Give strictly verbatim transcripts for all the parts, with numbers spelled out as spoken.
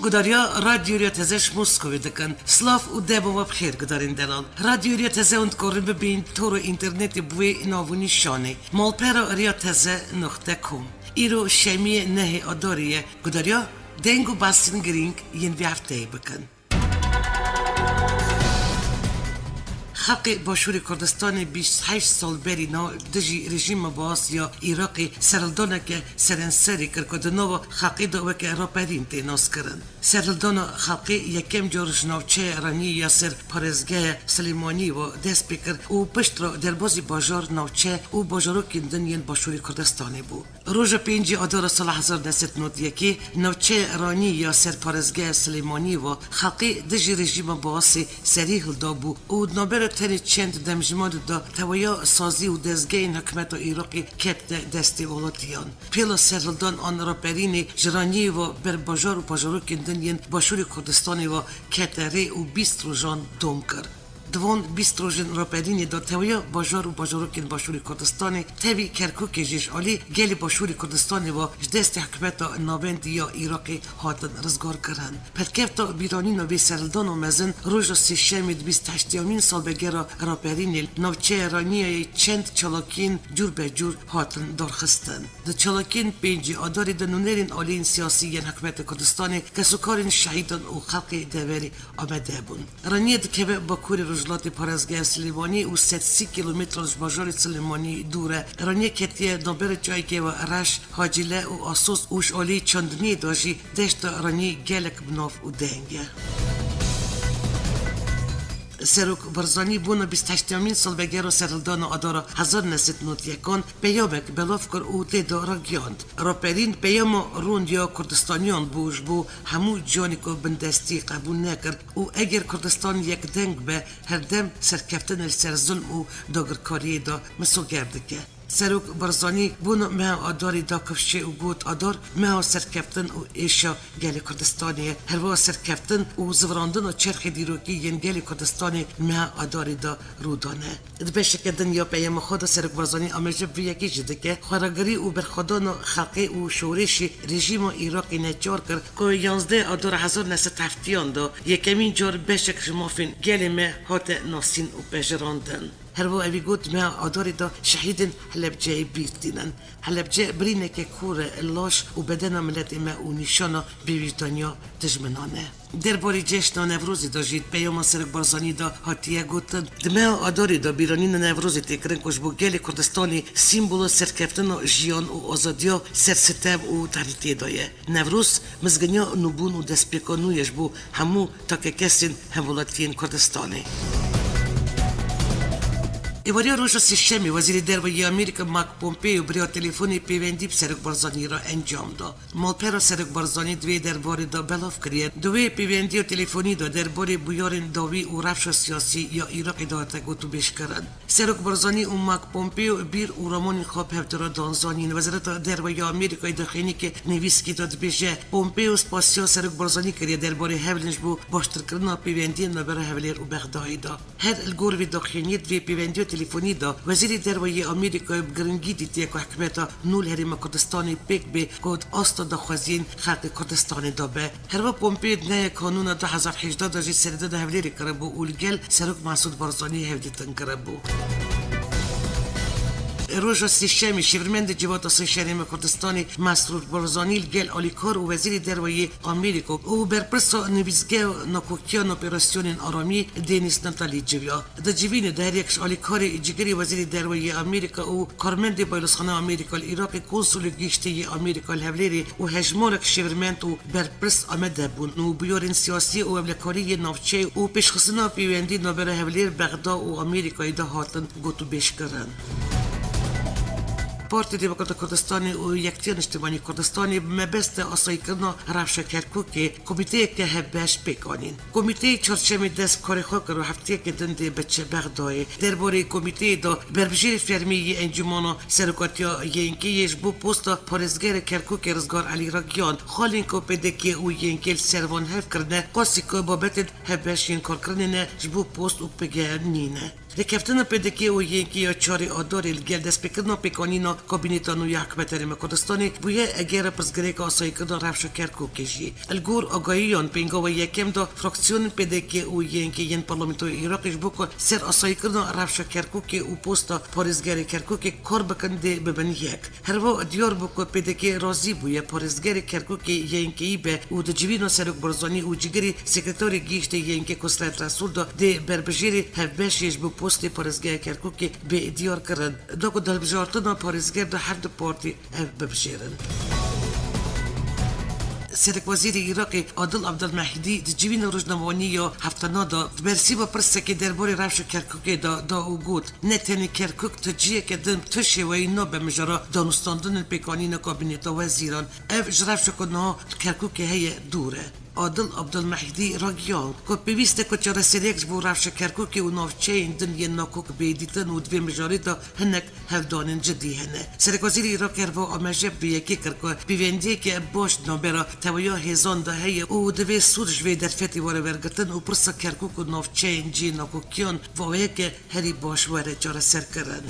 Gudariya Radyo Riya Teze ji Moskovê dikin. Silav û dema we bi xêr gudarên delal. Radyo Riya Teze hûn dikarin bibîn toro înternetê bi wê nav û nîşanê. Malpera riya teze noqte com. Îro şemiyê nehê Adarê ye. Gudariya deng û behsên girîng yên vê hefteyê bikin. Xelkê Başûrê Kurdistanê bîst heşt sal berî niha dijî rejîma Baas ya Iraqê serhildaneke serenserî kir ku di nava xelkê de weke raperîn tê naskirin. Serhildana xelkê yekem car ji navçeya Raniyê ya ser parêzgeha Silêmaniyê ve dest pê kir û pişt re derbazî bajar, navçe û bajarokên din yên Başûrê Kurdistanê bû. Roja pêncî Adara sala hezar neh sed nod yekê navçeya Ranî ya ser parêzgeha Silêmaniyê ve xelkê dijî rejîma Baasê serî hildabû û di navbera tenê çend demjimar de teweya sazî û dezgehên hikûmeta Iraqê ketine destê welatiyan. Pêla serhildan an raperînê ji Raniyê ve ber bajar û bajarokên din yên Başûrê Kurdistanê ve kete rê û bîst rojan dom kir. Di van bîst rojên raperînê de tewiya bajar û bajarokên Başûrê Kurdistanê, tevî Kerkûkê jî ji alî gelê Başûrê Kurdistanê ve ji destê hikûmeta navendî ya Iraqê hatin rizgarkirin. Pêşkefta bîranîna vê serhildana mezin roja sêşemê di bîst heştiyamîn salvegera raperînê li navçeya Raniyayê çend çalakiyên cûr be cûr hatin darxistin. Di çalakiyên pêncî Adarê de nûnerên aliyên siyasî yên hikûmeta Kurdistanê, kesûkarên şehîdan û xelkê deverê amade bûn. Raniye dikeve bakurê rojhilatê parêzgeha Silêmaniyê û sed sî kîlometran ji bajarê Silêmaniyê dûr e. Raniye ketiye navbera çiyayekê ve Reş, Hacîle û Asos û ji alî çandiniyê de jî deşta Raniyê gelek bi nav û deng e. Serok Barzanî bona bîst heştiyamîn salvegera serhildana Adara hezar neh sed nod yekan peyamek belav kir û tê de ragihand. Raperîn peyama rond ya Kurdistaniyan bû, ji bo hemû ciyanê ku bindestî qebûl nekir û eger Kurdistan yekdeng be, herdem serkeftin li ser zilm û dagirkariyê de misoger dike. Serok Barzanî bona meha Adarê da kifşê û got, Adar meha serkeftin û êşa gelê Kurdistanê ye. Herwiha serkeftin û zivirandina çerxê dîrokî yên gelê Kurdistanê meha Adarê da rû dane. Di beşeke din ya peyama xwe de Serok Barzanî amaje bi vê yekê jî dike, xweragirî û berxwedana xelkê û şorişê rejîma Iraqê neçar kir ku yanzdeh Adara hezar neh sed heftiyan de yekemîn car beşek ji mafên gelê me hate nasîn û pejirandin. Herwiha evî got, meha Adarê de şehîdên Helebceyê bîr tînin. Helebce birîneke kor e, laş û bedena miletê me û nîşana bêwijdaniya dijminan e. Derbarê cejna Newrozê de jî di peyama Serok Barzanî de hatiye gotin, di meha Adarê de bîranîna Newrozê tê kirin ku ji bo gelê Kurdistanê sîmbola serkeftina jiyan û azadiya ser sitev û tehrîtê de ye. Newroz mizginiya nûbûn û destpêka nû ye ji bo hemû takekesên hemwelatiyên Kurdistanê. Êvariya roja sêşemê Wezîrê Derve yê Amerîka Mike Pompeo bi rêya telefonê pêwendî bi Serok Barzanî re encam da. Malpera Serok Barzanî di vê derbarê de belav kiriye. Di wê pêwendiya telefonî de derbarê bûyerên dawî û rewşa siyasî ya Iraqê de hate gotûbêjkirin. Serok Barzanî û Mike Pompeo bîr û ramanên xwe bi hev de re dan zanîn. Wezareta Derve ya Amerîkayê di xênîkê nivîskî de dibêje, Pompeo spasiya Serok Barzanî kiriye derbarê hewlên ji bo baştirkirina pêwendiyên navbera Hewlêr û Bexdayê de. Her li gor vê daxuyaniyê di vê pêwendiya telefonî de Wezîrê Derve yê Amerîkayê bi giringî dîtiye ku hikûmeta nû li Herêma Kurdistanê pêk bê ku di asta daxwaziyên xelkê Kurdistanê de be. Herwiha Pompeo di neya Kanûna du hezar hejdeh de jî seredana Hewlêrê kiribû û li gel Serok Mesûd Barzanî hevdîtin kiribû. Roja Sêşemê şêwirmendê Civata Sêşemê Herêma Kurdistanê Mesrûr Barzanî li gel alîkar û Wezîrê Derve yê Amerîka û berpirsa nivîsgeha nakokiya operasyonên aramiyê Dênîs Natalî civiya. Di civînê de her yek ji alîkarê cigirê Wezîrê Derve yê Amerîka û karmendê Baylisxaneya Amerîka li Iraqê, konsulê giştî yê Amerîka li Hewlêrê û hejmarek şêwirmend û berpirs amade bûn û bûyerên siyasî û ewlekarî yê navçeyê û pêşxistina pêwendî navbera Hewlêr, Bexda û Amerîkayê de hatin gotûbêjkirin. Partiya Demokrata Kurdistanê û Yekitiya Niştimanî Kurdistanê bi mebesta asayîkirina rewşa Kerkûkê komîteyeke hevbeş pêk anîn. Komîteyê çarşemê dest bi karê xwe kir û hefteyekê din dê biçe Bexdayê. Derbarê komîteyê de berbijêrê fermî yê Encûmana Serokatiya YNK'ê ji bo posta parêzgerê Kerkûkê Rizgar Elî ragihan, xalên ku PDK û YNK li ser van hev kirine, qasî ku babetên hevbeş yên karkirinê ne, ji bo post û pege nîne. Rêkeftina P D K û Y N K ya çarê Adarê li gel destpêkirina pêkanîna kabîneta nû ya hikûmetê Herêma Kurdistanê bûye egera pirsgirêka asayîkirina rewşa Kerkûkê jî. Li gor agahiyan pêngava yekem de fraksiyonên P D K û Y N K yên Parlamentoya Iraqê ji bo ku ser asayîkirina rewşa Kerkûkê û posta parêzgerê Kerkûkê kar bikin dê bibin yek. Herwiha diyar bû ku P D K razî bûye parêzgerê Kerkûkê Y N K'yî be û di civîna Serok Barzanî û cîgirî Sekreterê Gihîştê Y N K Kosret Resûl de dê berbijêrê hevbeşê ji bo postê parêzgeha Kerkûkê bê diyarkirin, da ku di hilbijartina parêzger de her du partî ev bibijêrin. Serekwezîrê Iraqê Adil Abdulmehîdî di civîna rojnamevanî ya heftena de di bersîva pirsekê derbarê rewşa Kerkûkê de da û got, ne tenê Kerkûk, tu ciheke din tu şêweyî nabe mijara danûstandinên pêkanîna kabîneta wezîran. Ev ji rewşa ku niha di Kerkûkê heye dûr e. Adil Abdulmehîdî ragihand ku pêwîst e ku çareseriyek ji bo rewşa Kerkûkê û navçeyên din yên nakok bê dîtin û di vê mijarê de hinek hevdanên cidî hene. Serekwezîrê Iraqê herwiha amaje bi yekê kir ku pêvendiyeke baş di navbera tewahiya hêzan de heye û divê sûd ji vê derfetê were wergirtin û pirsa Kerkûk û navçeyên cihê nakokiyan bi awayeke herî baş were çareserkirin.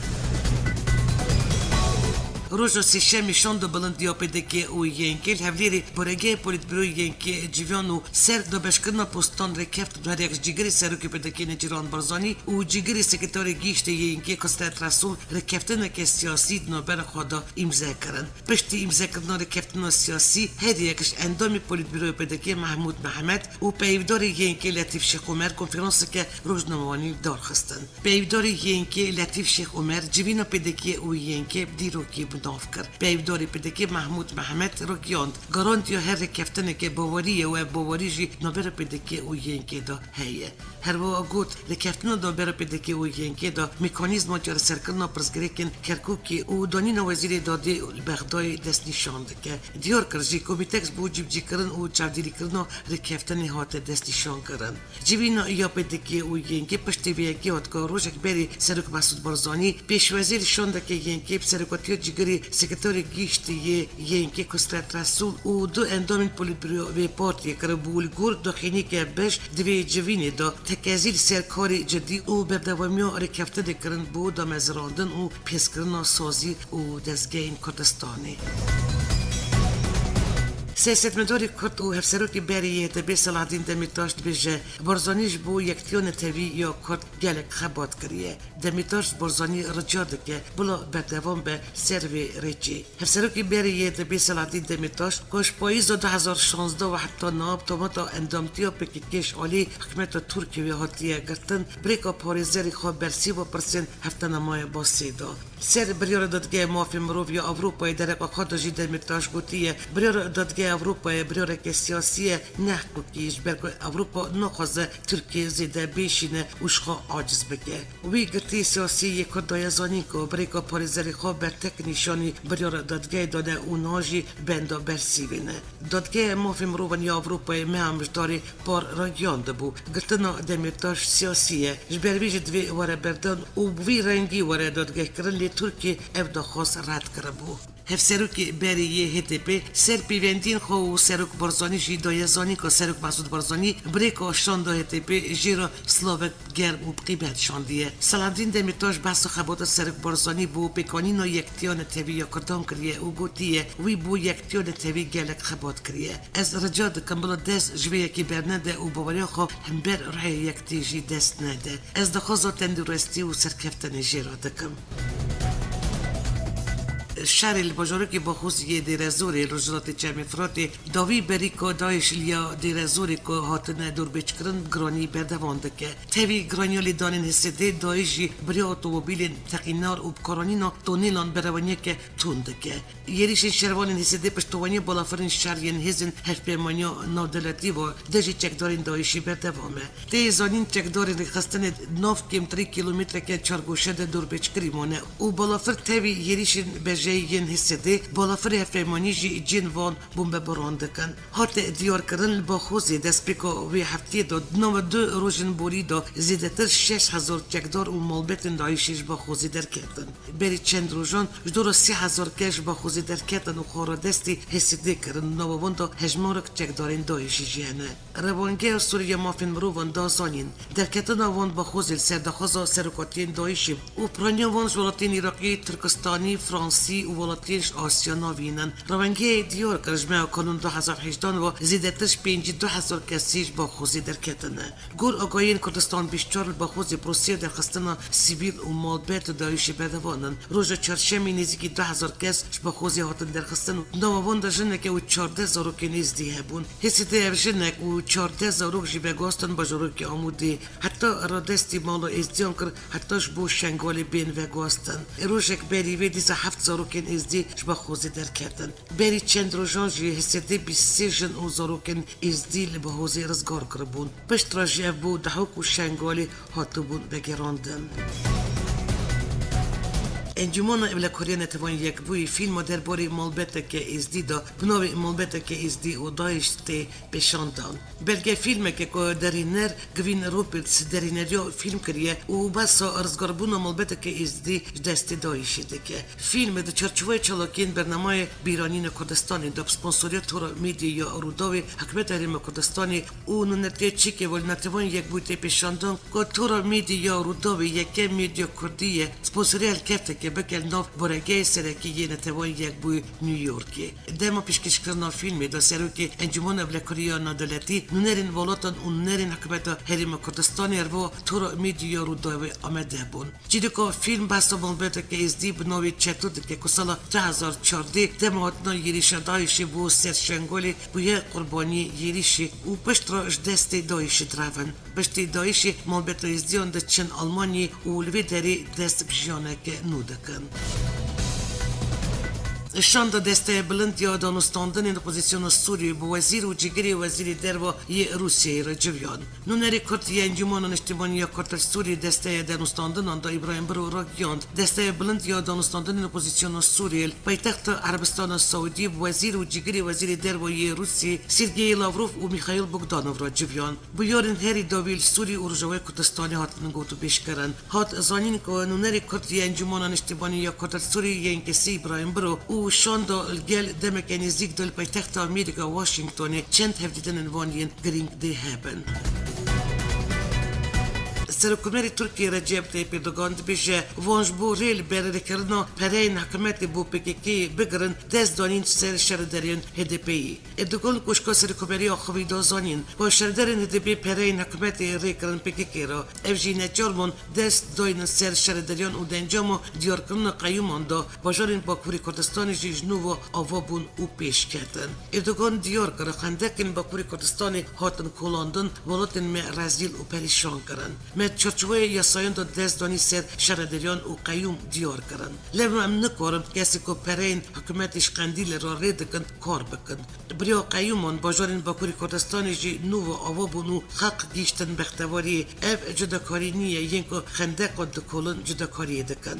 Roja Sêşemê şanda bilind ya P D K û Y N K li Hewlêrê baregeha Polîtbîroyê Y N K civiyan û ser dabeşkirina postan rêkeftin her yek ji cîgirê Serokê P D K Nêçîrvan Barzanî û cîgirê Sekreterê Gihîştê Y N K Kosret Resûl rêkeftineke siyasî di navbera xwe de îmze kirin. Piştî îmzekirina rêkeftina siyasî, her yek ji endamê Polîtbîroya P D K Mehmûd Mehmet û peyvdarê Y N K Letîf Şêx Omer konferanseke rojnamevanî darxistin. Peyvdarê Y N K Letîf Şêx Omer civîna P D K û Y N K bi dîrokê bi nav kir. Peyvdarê P D K Mehmûd Mehmet ragihand, garantiya her rêkeftineke bawerî ye û ev bawerî jî navbera P D K û Y N K de heye. Herwiha got, rêkeftina navbera P D K û Y N K de mekanîzma çareserkirina pirsgirêkên Kerkûkê û danîna wezîrê dadê li Bexdayê destnîşan dike. Diyar kir jî, komîtek ji bo cîbicîkirin û çavdêrîkirina rêkeftinê hate destnîşankirin. Civîna ya P D K û Y N K piştî vê yekê hat ku rojek berê Serok Mesûd Barzanî, pêşwezîr şandeke Y N K bi serokatiya cîgirê Sekreterê Gihîştê yê Y N K Kosret Resûl û du endamên polîtbîroya vê partiyê kiribû û li gor daxuyaniyeke beş di vê civînê de tekezî li ser karê cidî û berdewamiya rêkeftinê kirin bo damezrandin û pêskirina sazî û dezgehên Kurdistanê. Siyasetmedarê Kurd û hevserokê berê yê H D P Selahaddîn Demîrtaş dibêje, Barzanî ji bo yektiya netewî ya Kurd gelek xebat kiriye. Demîrtaş ji Barzanî rica dike bila berdewam be ser vê rêçê. Hevserokê berê yê H D P Selahaddîn Demîrtaş, ku ji payîza du hezar şazdeh ve heta niha bi tometa endamtiya P K K ji alî hikûmeta Tirkiyê wê hatiye girtin, bi rêka parêzerê xwe bersîva pirsên heftenameya basê da. Ser biryara Dadgeha Mafê Mirov ya Ewropayê dereqa xwe de jî Demîrtaş gotiye, biryara Dadgeha Ewropayê biryareke siyasî ye, ne hiqûqî, ji ber ku Ewropa naxwaze Tirkiye zêde bêşîne û ji xwe aciz bike. Wî girtiyê siyasî yê Kurd daye zanîn ku bi rêka parêzerê xwe bertek nîşanî biryara dadgehê dane û niha jî benda bersîvê ne. Dadgeha Mafê Mirovan ya Ewropayê meha mijdarê par ragihandibû, girtina Demîrtaş siyasî ye, ji ber vê jî divê were berdan û bi vî rengî were dadgehkirin, lê Tirkiye ev daxwaz red kiribû. Hevserokê berê yê H D P ser pêvendiyên xwe û Serok Barzanî jî daye zanîn ku Serok Mesûd Barzanî bi rêka şanda H D P jê re silavek germ û bi qîmet şandiye. Selahaddîn Demîrtaş behsa xebata Serok Barzanî bo pêkanîna yektiya netewî ya Kurdan kiriye û gotiye, wî bo yektiya netewî gelek xebat kiriye. Ez rica dikim bila dest ji vê yekê bernede û baweriya xwe hember rihê yektî jî dest nede. Ez daxwaza tenduristî û serkeftinê jê re dikim. Şerê li bajarokê Baxûz yê Dêrezorê li rojhilatê Çemê Firatê dawî berî ku DAIŞ li ya Dêrezorê ku hatine dorbêçkirin giranî berdewam dike. Tevî giraniya lêdanên H S D'ê DAIŞ jî bi rêya otomobîlên teqînar û bi karanîna tonêlan berewaniyeke tund dike. Êrîşên şervanên H S D'ê piştevaniya balafirên şer yên hêzên hevpeymaniya navdewletî ve dijî çekdarên DAIŞê berdewam e. Tê zanîn çekdarên rêxistinê di nav kêmtirî kîlometreke çargoşe de dorbêçkirî mane û balafir tevî êrîşên bejê yên Hêsedê, balafirê hevpeymanî jî cihên van bombebaran dikin. Hate diyarkirin, li Baxozê destpêka vê hefteyê de di nava du rojên borî de zêdetir şeş hezar çekdar û malbetên DAIŞê ji Baxozê derketin. Berî çend rojan ji dora sê hezar kes ji Baxozê derketin û xwe radestî Hêsedê kirin, di nava wan de hejmarek çekdarên DAIŞê jî hene. Rewangeha Sûrî ya Mafên Mirovan da zanîn, derketina wan Baxozê li ser daxwaza serokatiyên DAIŞê û piraniya wan ji welatên Iraqî, Tirkistanî, Fransî û welatiyên ji Asya Navîn in. Rewengehê diyar kir, ji meha Kanûn du hezar hejdan ve zêdetir ji pêncî du hezar kesî ji Baxozê derketine. Gor agahiyên Kurdistan bîst çar li Baxozê proseya derxistina sivîl û malbet û DAIŞê berdewam in. Roja çarşemê nêzîkî du hezar kes ji Baxozê hatin derxistin û di nava wan de jineke û çardeh zarokên êzdî hebûn. Hêsîdê ev jinek û çardeh zarok jî veguhastin bajarokê Amûdê. Heta radestî mala êzdiyan kir, heta ji bo Şengalê bên veguhastin. Rojek berî vê dîsa heft zarokên êzdî ji Baxozê derketin. Berî çend rojan jî Hêsîdê bîst sê jin û zarokên êzdî li Baxozê rizgar kiribûn. Piştre jî ev bo Dehok û Şengalê hatibûn vegerandin. Encûmena Ewlekariya Netewên Yekbûyî fîlma derbarê malbeteke êzdî da bi navê Malbeteke Êzdî û DAIŞ tê pêşandan. Belgefîlmeke ku derîner Gvin Roberts derîneriya fîlm kiriye û behsa rizgarbûna malbeteke êzdî ji destê DAIŞê dike. Fîlm di çarçoveyê çalakiyên bernameyê Bîranîna Kurdistanê de bi sponsoriya Tora Media ya Rûdawê, Hikûmeta Herêma Kurdistanê û nûnertiya Çekê ve li Netewên Yekbûyî tê pêşandan ku Tora Media ya Rûdawê yekem medya kurdî ye, sponsoriya helkeftekê bike li nav baregehê serekî yê Netewên Yekbûyî New Yorkê. Dema pêşkêşkirina fîlmê de Serokê Encûmena Ewlekariya Navdewletî, nûnerên welatan û nûnerên Hikûmeta Herêma Kurdistanê li va Tora Media ya Rûdawê amade bûn. Çîroka fîlm behsa malbeteke êzdî bi navê Çeto dike ku sala du hezar çardeh dema hatina êrîşa DAIŞê bo ser Şengalê bûye qurbaniyê êrîşê û piştre ji destê DAIŞê direvin. Piştî DAIŞê malbeta êzdiyan diçin Almanyê û li vê derê dest bi jiyaneke nû dikin. Şanda Desteya Bilind ya Danûstandinên Opozisyona Sûriyê bi wezîr û cîgirê wezîrê derve yê Rûsyayê re civiyan. Nûnerê Kurd yê Encûmena Niştimanî ya Kurd li Sûriyê Desteya Danûstandinan da Îbrahîm Biro ragihand, Desteya Bilind ya Danûstandinên Opozisyona Sûriyê li paytexta Erebistana Saûdiyê bi wezîr û cîgirê wezîrê derve yê Rûsiyê Sergey Lavrov û Mîxaîl Bogdanov re civiyan. Bûyerên herî dawî li Sûrî û Rojavayê Kurdistanê hatin gotûbêjkirin. Hat zanîn ku nûnerê Kurd yê Encûmena Niştimanî ya Kurd li Sûrî yên kesî Îbrahîm Biro û şanda li gel demeke nêzîk de li paytexta Amerîka Washingtonê çend hevdîtinên van yên girîng dê hebin. Serokkomarê Tirkiyê Recep Tayyip Erdogan dibêje, van ji bo rê li ber rêkirina pereyên hikûmetê bo P K K bigirin, dest danîn ser şaredariyên H D P'yî. Erdogan koşka serokkomeriya xwe vî da zanîn ku şaredarên H D P pereyên hikûmetê rê kirin P K K re. Ev jî neçar bûn dest daynin ser şaredariyan û di encama diyarkirina qeyûman de bajarên Bakurê Kurdistanê jî ji nû ve ava bûn û pêş ketin. Erdogan diyar kir, xendekên Bakurê Kurdistanê hatin kolandin, welatên me rezîl û perîşan kirin. Me di çarçoveyê yasayan de dest danî ser şaredariyan û qeyûm diyar kirin. Lê em nikarin kesê ku pereyên hikûmetê ji Qendîlê re rê dikin, kar bikin. Bi riya qeyûman, bajarên Bakurê Kurdistanê jî nû ve ava bûn û xelk gihîştin bextewariyê. Ev cudakarî nîye, yên ku xendeqan dikolin cudakariyê dikin.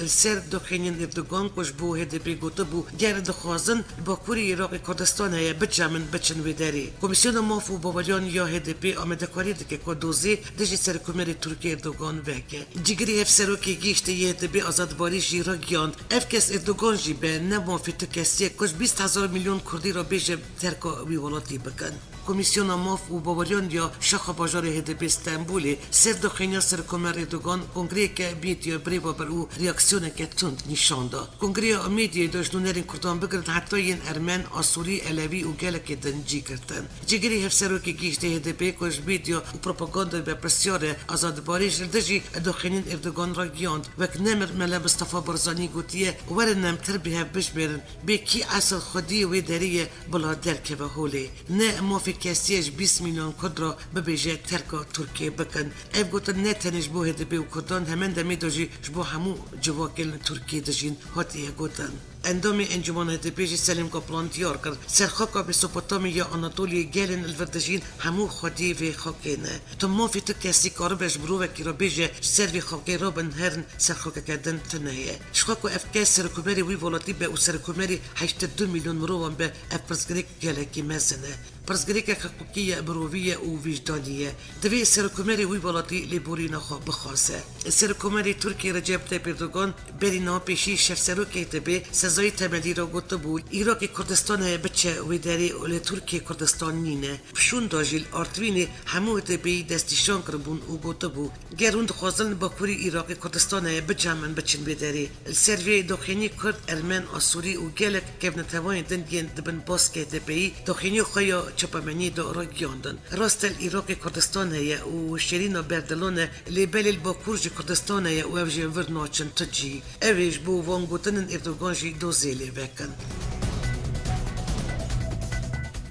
Li ser daxuyaniyên Erdogan ku ji bo H D P gotibû, ger dixwazin Bakurê Iraqê Kurdistan heye, bicemin, biçin wê derê. Komîsyona Maf û Baweriyan ya H D P amadekarî dike ku dozê dijî Serokkomarê Tirkiyê Erdogan veke. Cîgirê Hevserokê Gihîştê yê H D P Azad Barî jî ragihand, ev kes Erdogan jî be, ne mafê tu kesî ye ku ji bîst hezar milyon Kurdî re bêje terka wî welatî bikin. Komîsyona Maf û Baweriyan ya Şaxa Bajarê H D P Stenbolê ser daxuyaniya Serokkomer Erdogan kongreyeke medya birêveber û reaksiyoneke tund nîşan da. Kongreya medyayê de ji nûnerên Kurdan bigirin heta yên Ermen, Asûrî, Elewî û gelekê din cî girtin. Cîgirê Hevserokê Gihîştê H D P ku ji medya û propagandayê berpirsiyar e, Azad Barî ji li dijî daxuyaniyên Erdogan re gihand, wek nemir Mele Mistefa Barzanî gotiye, werin em tir bi hev bijmêrin, bê kî esil xwediyê wê derê ye bila derkeve holê. Ne mafê kesî ye ji bîst milyon Kurd re bibêje terka Tirkiyê bikin. Ev gotin ne tenê ji bo H D P û Kurdan, hemen demê de jî ji bo hemû civakên li Tirkiyê dijîn hatiye gotin. Endamê Encûmena H D P jî Selîm Kaplan diyar kir, serxaka Mesopotamya ya Anatoliyê gelên li vir dijîn hemû xwediyê vê xakê ne. Tu mafê tu kesî karibe ji mirovekî re bêje, ji ser vê xakê rabin herin, serxakeke din tune ye. Ji xwe ku ev kes serokkomerê wî welatî be û serokkomerê heştê du milyon mirovan be, ev pirsgirêk gelekî mezin e. Pirsgirêkek hiqûqî ye, mirovî ye û wijdanî ye. Divê serokkomerê wî welatî lêborîna xwe bixwaze. Serokkomerê Tirkiyê Recep Tayyip Erdogan berî niha pêşî şevserokê H D P Sezayî Temelî re gotibû, Îraqê Kurdistan heye biçe wê derê û li Tirkiyê Kurdistan nîne. Şûnda jî li Artwînê hemû H D P'yî destnîşan kiribûn û gotibû, Ger hûn dixwazin li Bakurî Îraqê Kurdistan heye, bicemin biçin vê derê. Li ser vê doxînî Kurd, Ermen, Asûrî û gelek kevnetewayên din yên di bin baskê H D P'yî doxînî xwe ya çapameniyê de ragiyandin. Rast e li Îraqê Kurdistan heye û şêrîna berdilan e, lê belê li Bakur jî Kurdistan heye û ev jî li vir naçin tu cihî. Ew ê ji bo van gotinên Erdogan jî dozê lê vekin.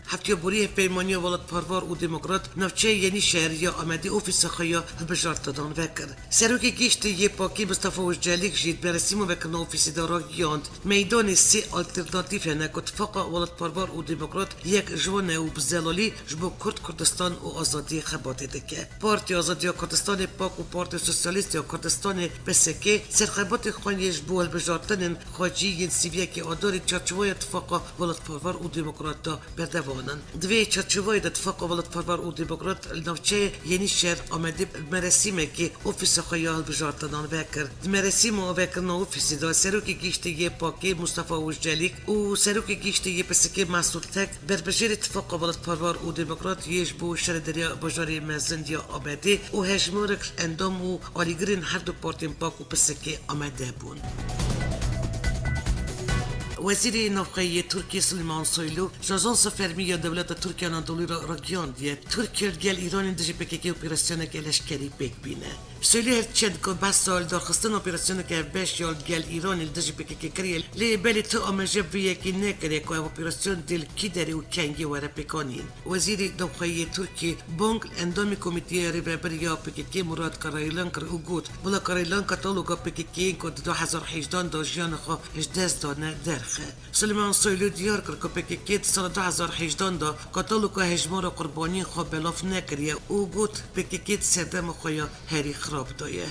Heftiya borî Hevpeymaniya Welatparvar û Demokrat navçeya Yenîşehir ya Amedê ofîsa xwe ya hilbijartinan vekir. Serokê Giştî yê Pakê Mistefa Ûccelîk jî di merasîma vekirina ofîsê de ragihand, meydanê sê alternatîf hene ku Tifaqa Welatparvar û Demokrat yek ji wan e û bi zelalî ji bo Kurd, Kurdistan û azadiyê xebatê dike. Partiya Azadiya Kurdistanê, pak, û Partiya Sosyalîst ya Kurdistanê, P S K, serxebatê xwe yê ji bo hilbijartinên xwecî yên sî û yekê Adarê çarçoveya Tifaqa Welatparvar û Demokrat de berdewam in. Di vê çarçoveyê de Tifaqa Welatparvar û Demokrat li navçeyê Yenîşehir Amedê bi merasîmekê ofîsa xwe ya hilbijartinan vekir. Di merasîma vekirina ofîsê de Serokê Giştî yê Pakê Mustafa Ûccelîk û Serokê Giştî yê P S K Mesûd Tek, berbijêrê Tifaqa Welatparvar û Demokrat yê ji bo şaredariya bajarê mezin ya Amedê û hejmarek endam û alîgirên her du partiyên pak û P S K amade bûn. Wezîrê Navxwe yê Tirkiyê Suleyman Soylu ji Ajansa Fermî ya Dewleta Tirkiye Anadolû re ragihandiye, Tirkiye li gel Îranê dijî P K K operasyoneke leşkerî pêk bîne. Soylu her çend ku behsa li darxistina operasyoneke hevbeş ya li gel Îranê li dijî P K K kiriye, lê belê tu amaje bi vê yekê nekiriye ku ev operasyon dê li kî derê û kengî were pêkanîn. Wezîrê Navxwe yê Tirkiyê bang li endamê Komîteya Rêvebir ya P K K Murat Karaylan kir û got, Bila Karaylan kataloga P K K yên ku di du hezar hejdan de jiyana xwe ji dest dane derxe. Suleyman Soylu diyar kir ku P K K di sala du hezar hejdan de kataloga hejmara qurbaniyên xwe belav nekiriye û got, P K K di serdema xwe ya herî xirab de ye.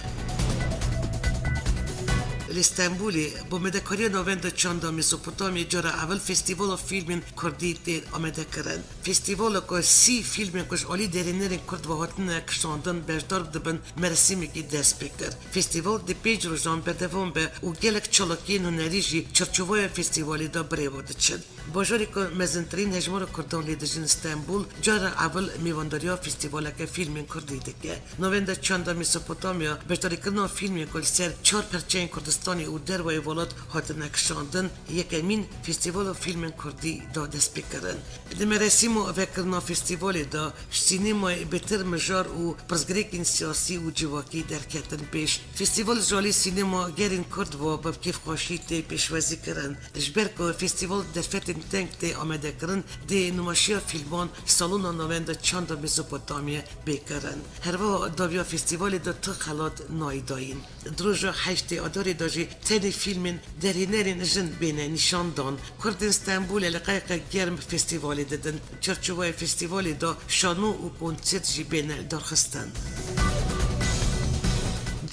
Li Stenbolê, bi amadekariya Navenda Çanda Mesopotamyê cara ewil Festîvala Fîlmên Kurdî tê amadekirin. Festîvaleke sî fîlmên ku ji alî derhênerên Kurd ve hatine kişandin beşdar dibin, merasîmekî dest pê kir. Festîval di pênc rojan berdewam be û gelek çalakiyên hunerî jî çarçoveya festîvalê de bi rê ve diçin. Bajarê ku mezintirîn hejmara Kurdan lê dijîn Stenbol, cara ewil mêvandariya festîvaleke fîlmên Kurdî dike. Navenda Çanda Mesopotamya, beşdarîkirina fîlmên ku li ser çar perçeyên Kurdistanê û dervayê welat hatine kişandin, yekemîn Festîvala Fîlmên Kurdî da destpêkirin. Di merasîma vekirina festîvalê de ji sînemayê bêtir mijar û pirsgirêkên siyasî û civakî derketin pêş. Festîval ji alî sînemagerên Kurd ve bi kêfxweşî tê pêşwazîkirin. Ji ber ku festîval di derfetên teng tê amadekirin, dê nûmaşiya fîlman li Salona Navenda Çanda Mesopotamyê bê kirin. Herwiha dawiya festîvalê de tu xelat nayê dayîn. Di roja heştê Adarê de jî tenê fîlmên derhênerên jin bêne nîşandan. Kurdên Stenbolê eleqeyeke germ festîvalê didin. Çarçoveya festîvalê de şano û konsert jî bêne darxistin.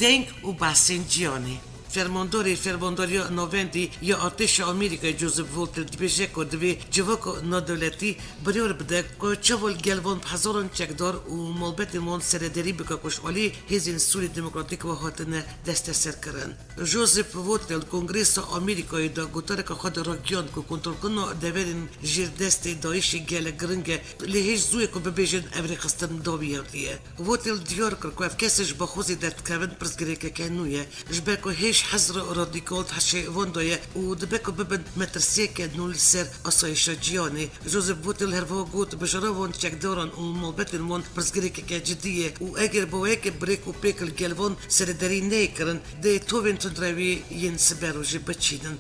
Deng û behsên cîhanê. Fermandarê Fermandariya Navendî ya Artêşa Amerîkayê Joseph Votel dibêje ku divê civaka navdewletî biryar bide ku çawa li gel van bi hezaran çekdar û malbetên wan serederî bike ku ji alî hêzên Sûrî Demokratîk ve hatine desteserkirin. Joseph Votel Kongresa Amerîkayê de gotareke xwe de ragihand ku kontrolkirina deverên jêr destê DAIŞê gelek giring e, lê hêj zû ye ku bibêjin ev rêxistin dawî hatiye. Votel diyar kir ku ev kesên ji Baxûzê derdikevin pirsgirêkeke nû ye, ji ber ku hêj hizra radîkal di hişê wan de ye û dibe ku bibin metirsiyeke nû li ser asayişa cîhanê. Joseph Votel herwiha got, bijara wan çekdaran û malbetên wan pirsgirêkeke cidî ye û eger baweyeke bi rêk û pêk li gel wan serederî neyê kirin, dê tovên tundrewî yên siber û jî biçînin.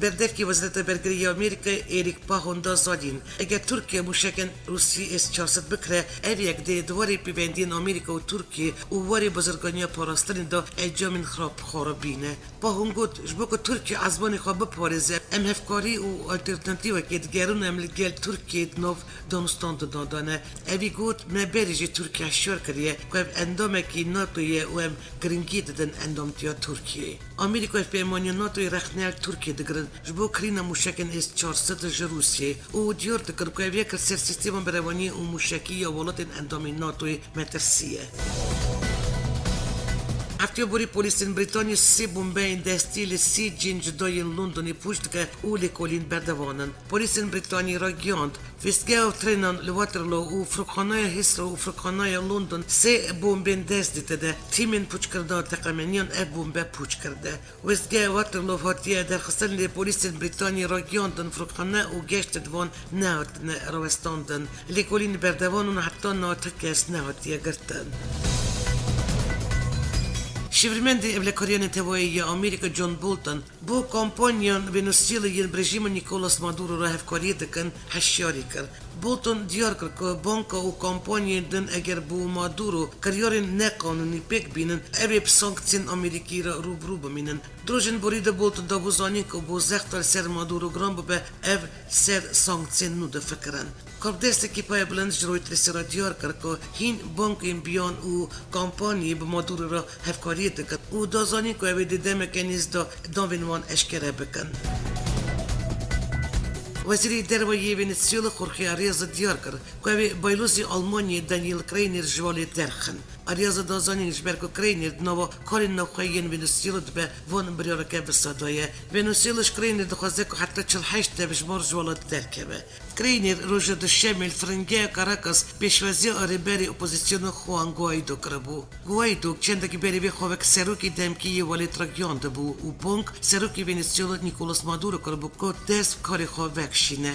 Berdevkê Wezareta Bergirî ya Amerîkayê Êrîk Pahon da zanîn, eger Tirkiye mûşekên Rûsî S çar sed bikire, ev yek dê di warê pêvendiyên Amerîka û Tirkiye û warê bazirganiya parastinê de encamên xirab xwe re bîne. Pahon got, ji bo ku Tirkiye ezmanê xwe biparêze, em hevkarî û alternatîfekê digerin û em li gel Tirkiyê di nav danûstandinan de ne. Evî got, me berê jî Tirkiye hişyar kiriye ku ev endamekî NATO ye û em giringî didin endamtiya Tirkiyeyê. Amerîka hevpeymaniya NATOyê rexne li Tirkiyê digirin ji bo kirîna mûşekên S çar sed ji Rûsiyeyê û diyar dikin ku ev yek li ser sîstema berevaniyê û mûşekî ya welatên endamên NATOyê metirsî ye. Hefteya borî polîsên Brîtanî sê bombeyên destî li sî cihên cuda yên Londonê pûç dike û lêkolîn berdewam in. Polîsên Brîtanî ragihand, wêstgeha trênan li Waterloo û firokxaneya Heathrow û firokxaneya London sê bombên dest dîtine. Tîmên pûçkirina teqemeniyan ev bombe pûç kirine. Wêstgeha Waterloo hatiye derxistin, lê polîsên Brîtanî ragihand, firokxane û geşt di van nehatine rawestandin. Lêkolîn berdewam in û heta niha ti kes nehatiye girtin. Şêwirmendê Ewlekariya Neteweyî ya Amerîka John Bolton bo kampanyan Venezuela yên bi rejîma Nicolas Maduro re hevkariyê dikin hişyarî kir. Bolton diyar kir ku banka û kampanyên din eger bo Maduro kiryarên neqanûnî pêk bînin, ew ê bi sanksiyên Amerîkî re rû bi rû bimînin. Di rojên borî de Bolton dabû zanîn ku bo zexta li ser Maduro giran bibe, ev ser sanksiyên nû difikirin. Karbidestekî payebilind ji Reutersê re diyar kir ku hîn bankên biyan û kampanyê bi Maduro re hevkariyê dikin û da zanîn ku ew ê di demeke nêz de navên wan eşkere bikin. Wezîrê Derve yê Venezuela Jorge Arreaza diyar kir ku ew ê baylozî Almanyayê Daniel Krayner ji walê derxin. Arreaza da zanîn, ji ber ku Krayner di nava karên navxwe yên Venezuela dibe, van biryareke wisa daye. Venezuela ji Krayner dixwaze ku heta çil heşt ev ji mar ji welat derkeve. Krayner roja Duşemê li firingeha Caracas pêşwaziya rêberê opozisyona Juan Guaido kiribû. Guaido çendekî berê vê xwe wek serokê demkî yê welêt re giyandibû û bang serokê Venezuela Nicolas Maduro kiribû ku dest bi karê xwe vekişîne.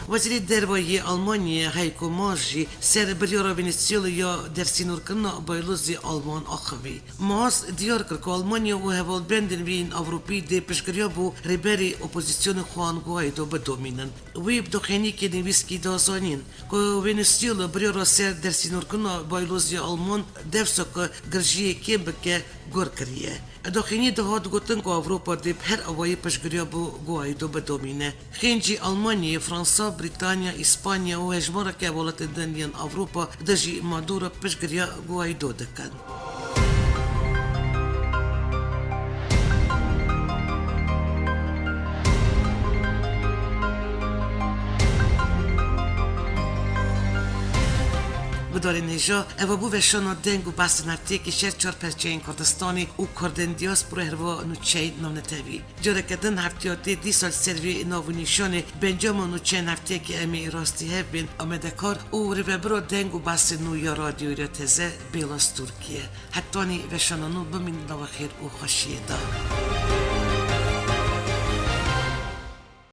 Wezîrê Derve yê Almanyayê Heiko Maas jî ser biryara Venezuela ya dersînorkirina baylozî Alman axivî. Maas diyar kir ku Almanya û hevalbendên wî yên Ewropî dê piştgiriya bo rêberê opozisyonê Juan Guaido bidomînin. Wî bi doxînîkê nivîskî da zanîn ku Venezuela biryara ser dersînorkirina baylozî Alman dewsa ku girjiyê kêm bike gur kiriye. Doxînî de hat gotin ku Ewropa dê bi her awayî piştgiriya bo Guaido bidomîne. Xêncî Almanyayê, Fransa, Brîtanya, Îspanya û hejmareke welatên din yên Ewropa dijî Maduro piştgiriya Guaido dikin. Gudarên hêja, eva bû veşana deng û behsên hefteyekî ji her çar perçeyên Kurdistanê û Kurdên diaspora herva nûçeyên navnetewî. Careke din heftiya tê dîsa li ser vê nav û nîşanê bi encama nûçeyên hefteyekî em ê rastî hev bên amadekar û rêvebira deng û behsên nû ya Radyoyê Teze Bêlas Tirkiye. Hetanî veşana nû bimînin di nava xêr û xweşiyê de.